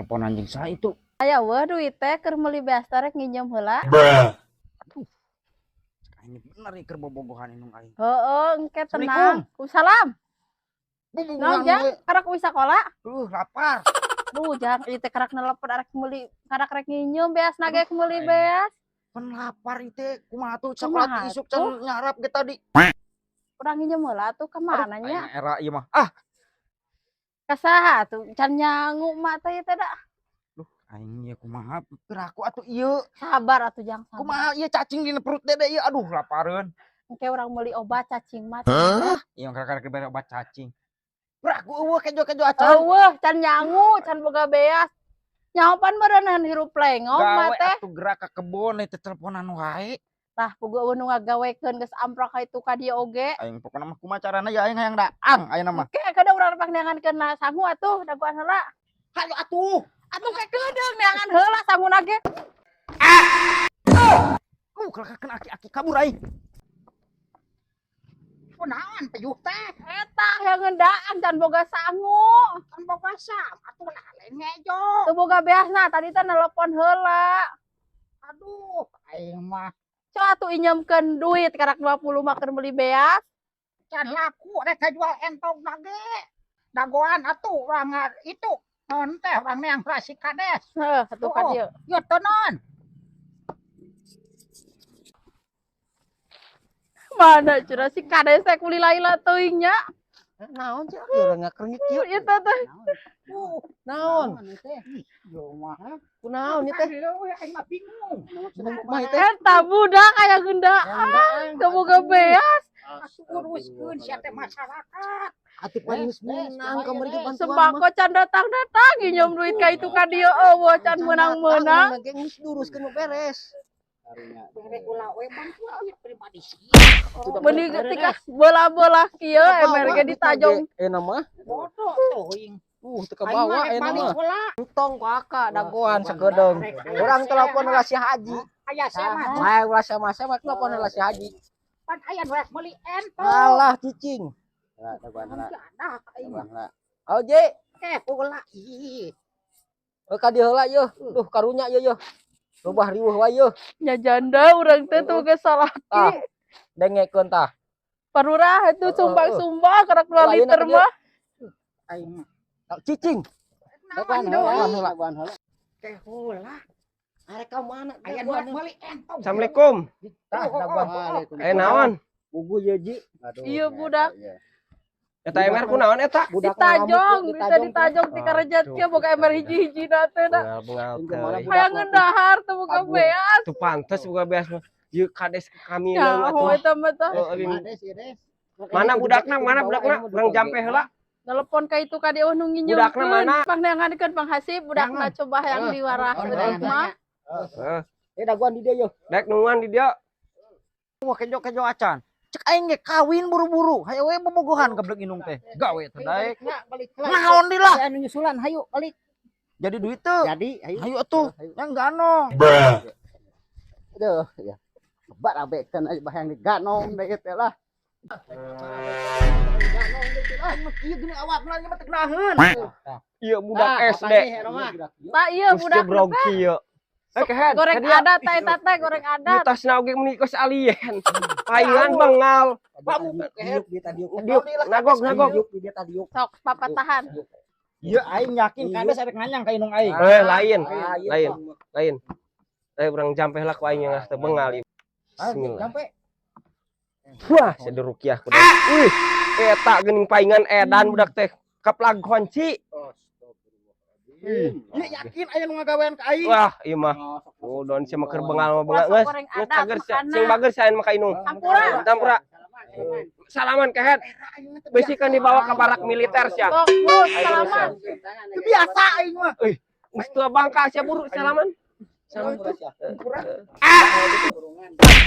Telepon anjing saha itu? Aya weh duit teh keur meuli beas teh, rek nginjem heula. Ini bener nih keur bobogohan indung aing. Heeh, engke tenang. Salam. Bobogohan Naon, Jang? we. Karak wis sakola? Duh, lapar. Duh, Jang, ieu teh karak nelepon arek meuli, karak rek nginjem beas na ge meuli Aing. Beas. Pan lapar itu, kumaha tuh sakola Kumaha ti isuk tuh? Can nyarap ge tadi. Urang nginjem heula tuh ka mana nya? Aing era ieu mah. Ah, Ka saha tuh? Can nyangu mak teh ieu teh da. Duh, aing ieu kumaha? Piraku atuh ieu. Sabar atuh, Jang, sabar. Kumaha ieu cacing dina perut Dede ieu? Aduh, lapareun. Engke urang meuli obat cacing mah. Ieu karak dibere obat cacing. Piraku euweuh kejo-kejo acan. Euweuh, can nyangu, can boga beas. Nyaho pan meureun hirup lengong mah Gawe teh. Atuh gerak ka kebon itu teleponan wae. Tah, puguh euweuh nu ngagawekeun, geus amprok ka itu ka dieu oge. Aing pokona mah kumaha carana ya, aing hayang daang ayeuna mah. Engke kada urang pangneangankeun sangu atuh, dagoan heula. Hayo atuh. Atuh ke kedeung, neangan heula sanguna ge. Kelakakeun aki-aki, kabur aing. Kunaon peyuh teh? Eta hayang daang, can boga sangu. Kan boga sam atuh lah, lain ngejo. Teu boga beasna, tadi teh nelepon heula. Aduh, aing mah Sok atuh injemkeun duit karak 20 mah keur meuli beas. Can laku rek jual entog lagi. Dagoan atuh urang itu. Non teh urang neang si kades. Heuh, atuh ka Oh. dieu. Yo tonon. Mana cenah si kades teh kulila-ila teuing nya. Naon sih urang ngakerengit kieu? Ieu teh teh. Naon? Yo mah. Kunaon ieu teh? Aduh, aing mah bingung. Kumaha ieu teh? Eta budak aya gendaan, teu boga beas. Atuh uruskeun sia teh masyarakat. Atuh pan geus meunang kamari ge bantuan mah. Sembako can datang-datang, nginjem duit ka itu ka dieu euweuh, can meunang-meunang. Ge geus diuruskeun mah beres. Bere ulah we bantuan duit pribadi sih. Beuni ketika bola-bola kieu ember ge ditajong. Euna mah. Bodoh teuing. Teu Aing kabawa mah rek euna balik mah. heula. Entong ku aka dagoan sakedeung. Urang telepon heula si Haji. Aya sama. Wae ulah sama-sama telepon heula si Haji. Pan aya nu rek meuli entog. Alah, cicing. Ada aing mah. Oh, Je. Eh, ulah ih. Heuh, ka dieu heula yeuh. Duh, karunya yeuh yeuh. Loba riweuh wae yeuh. Nya janda urang teh tuh geus salaki. Tah. Dengekeun tah. Parurah itu Heeh, sumbang-sumbang karak 2 Lain liter atuh dia. mah. Aing mah. Cicing. Naon deui? Heula. Teh heula. Arek ka mana? Aya nu rek meuli entog. Assalamualaikum. Tah, dagoan. Eh, naon? Pugu ye, Ji. Iya budak. Eta ember kunaon eta? Budak Ditajong, ngamuk, bisa ditajong ti karejet kieu boga ember hiji-hiji na teh da. Bengal-bengal Kumaha teuing. Hayang ngendahar teu boga Kabur. beas. Tuh pantes boga beas mah. Ieu kades ke kami leung Nyaho atuh. eta mah tah. Oh, Mana budakna? Mana budakna? Urang jampe heula. Telepon ka itu ka dieu nu nginjemkeun. Budakna mana? Pangneangankeun panghasib budakna, coba hayang diwarah mah. Heeh. Eh, dagoan di dieu yeuh. Dek nungguan di dieu. Wah, kejo-kejo acan. Cek aing ge kawin buru-buru. Hayo we bobogohan geblek indung teh. Gawe teh daek. Balik. Naon di lah? Anu nyusulan hayu balik. Jadi duit teu. Jadi hayu. Hayu atuh. Yang gano. Aduh, ya. Lebat abekeun aja bahang diganong deui teh lah. Aing mah kieu geuning awakna nya mah teu geunaheun. Ieu budak SD. Tah ieu Geus budak jebrog kieu. Eh, kehed. goreng Ka dieu. adat tah eta teh, goreng Ieu adat. tasna oge meuni kos alien. Paingan bengal. Diuk di tadiuk. Diuk, nagog nagog. Diuk di dia tadiuk. Sok papatahan. Ieu aing yakin kades arek nganyang ka indung aing. Eh, lain. Lain. Lain. Lain. Eh, urang jampe lah ku aing yang teu bengal ieu. Bismillah. Sampai Wah, sedur rukiah kudu. Wih, eta geuning paingan edan budak teh. Kaplag kunci. Ieu yakin aya nu ngagawean ka aing. Wah, ieu mah. Oh, don sia mah keur bengal mah bengal Wah, sok geus. goreng Geus adat cager sia. makanna. Sing bager sia mah ka indung. Hampura. Tampura. Salaman kehed. Besi kan dibawa ke barak militer sia. Sok buru salaman. Teu biasa aing mah. Geus tua bangka sia, buru salaman. Salaman. Ah!